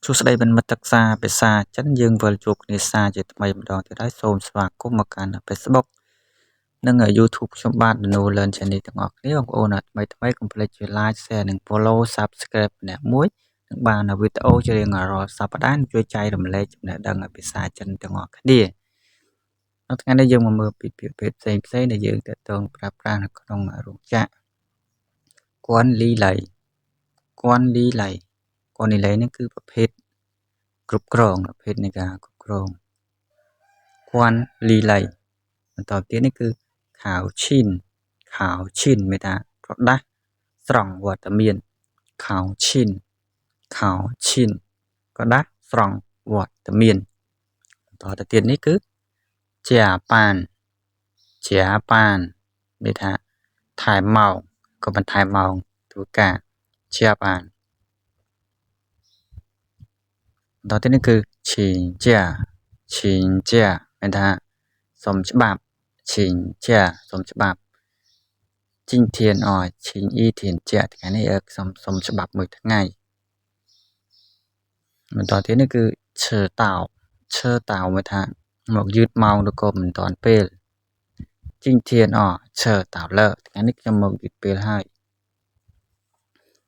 សួស្តីប្រិយមិត្តសិក្សាភាសាចិនយើងវិលជួបគ្នាសាជាថ្មីម្ដងទៀតហើយសូមស្វាគមន៍មកកាន់ Facebook និង YouTube ខ្ញុំបាទ No Learn Channel ទាំងអស់គ្នាបងប្អូនថ្មីថ្មីកុំភ្លេចជួយ Like Share និង Follow Subscribe ម្នាក់មួយនឹងបានវីដេអូជារៀងរាល់សប្តាហ៍ជួយចែករំលែកចំណេះដឹងភាសាចិនទាំងអស់គ្នានៅថ្ងៃនេះយើងមកមើលពីពាក្យពេចន៍ផ្សេងផ្សេងដែលយើងទាក់ទងប្រើប្រាស់នៅក្នុងរោងចក្រ管理类管理类管理类នេះគឺប្រភេទគ្រប់គ្រងប្រភេទនៃការគ្រប់គ្រង管理类បន្តទៀតនេះគឺ考勤考勤មានថាក្រដាសស្រង់វត្តមាន考勤考勤ក្រដាសស្រង់វត្តមានបន្តទៅទៀតនេះគឺ加班加班មានថាថែមម៉ោងក៏បន្ថែមម៉ោងធ្វើការ加班បន្តទៀតនេះគឺ请假请假មានថាសុំច្បាប់请假សុំច្បាប់今天អ请一天假ថ្ងៃនេះសុំសុំច្បាប់មួយថ្ងៃបន្តទៀតនេះគឺ迟到迟到មានថាមកយឺតម៉ោងឬក៏មិនទាន់ពេល今天អ迟到了ថ្ងៃនេះខ្ញុំមកយឺតពេលហើយ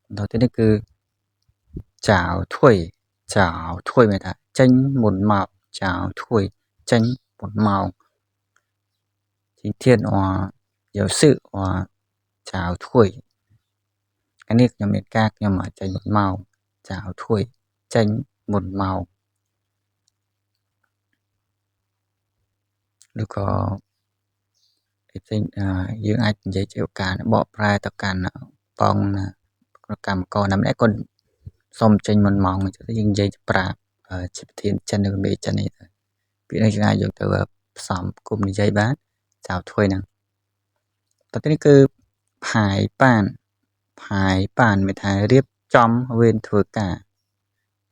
បន្តទៀតនេះគឺ早退早退មានថាចេញមុនម៉ោង早退ចេញមុនម៉ោង今天我有事我早退ថ្ងៃនេះខ្ញុំមានការខ្ញុំចេញមុនម៉ោង早退ចេញមុនម៉ោងឬក៏ផ្សេងយើងអាចនិយាយជាការបកប្រែទៅកាន់បងកម្មករណាម្នាក់គាត់សុំចេញមុនម៉ោងអញ្ចឹងយើងនិយាយប្រាប់ជាប្រធានចិនឬមេចិននេះទៅពាក្យនេះយើងអាចយកទៅផ្សំគុំនិយាយបាន早退ហ្នឹងតទៅនេះគឺ排班排班មានថារៀបចំវេនធ្វើការ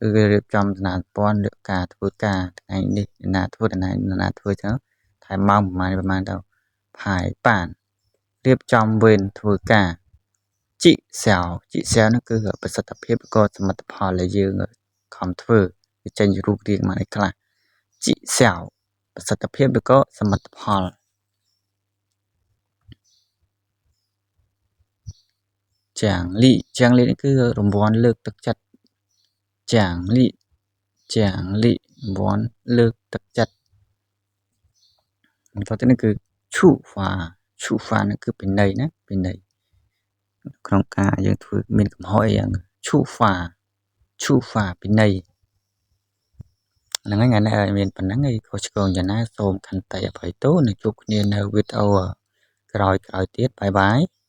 គឺរៀបចំសនាព័ន្ធលើការធ្វើការថ្ងៃនេះណាធ្វើថ្ងៃណាធ្វើចឹងថែមម៉ោងប្រហែលប្រហែលទៅ排班រៀបចំវេនធ្វើការ绩效绩效នោះគឺប្រសិទ្ធភាពក៏សមិទ្ធផលដែលយើងខំធ្វើវាចេញរូបរាងមកអីខ្លះ绩效ប្រសិទ្ធភាពឬក៏សមិទ្ធផល奖励奖励នេះគឺរង្វាន់លើកទឹកចិត្ត奖励奖励រង្វាន់លើកទឹកចិត្តបន្តទៅនេះគឺ处罚处罚នេះគឺពិន័យណាពិន័យក្នុងការយើងធ្វើមានកំហុសអីយ៉ាង处罚处罚ពិន័យហ្នឹងហើយថ្ងៃនេះមានប៉ុណ្ណឹងហើយខុសឆ្គងយ៉ាងណាសូមខន្តីអភ័យទោសនឹងជួបគ្នានៅវីដេអូក្រោយៗទៀត bye bye.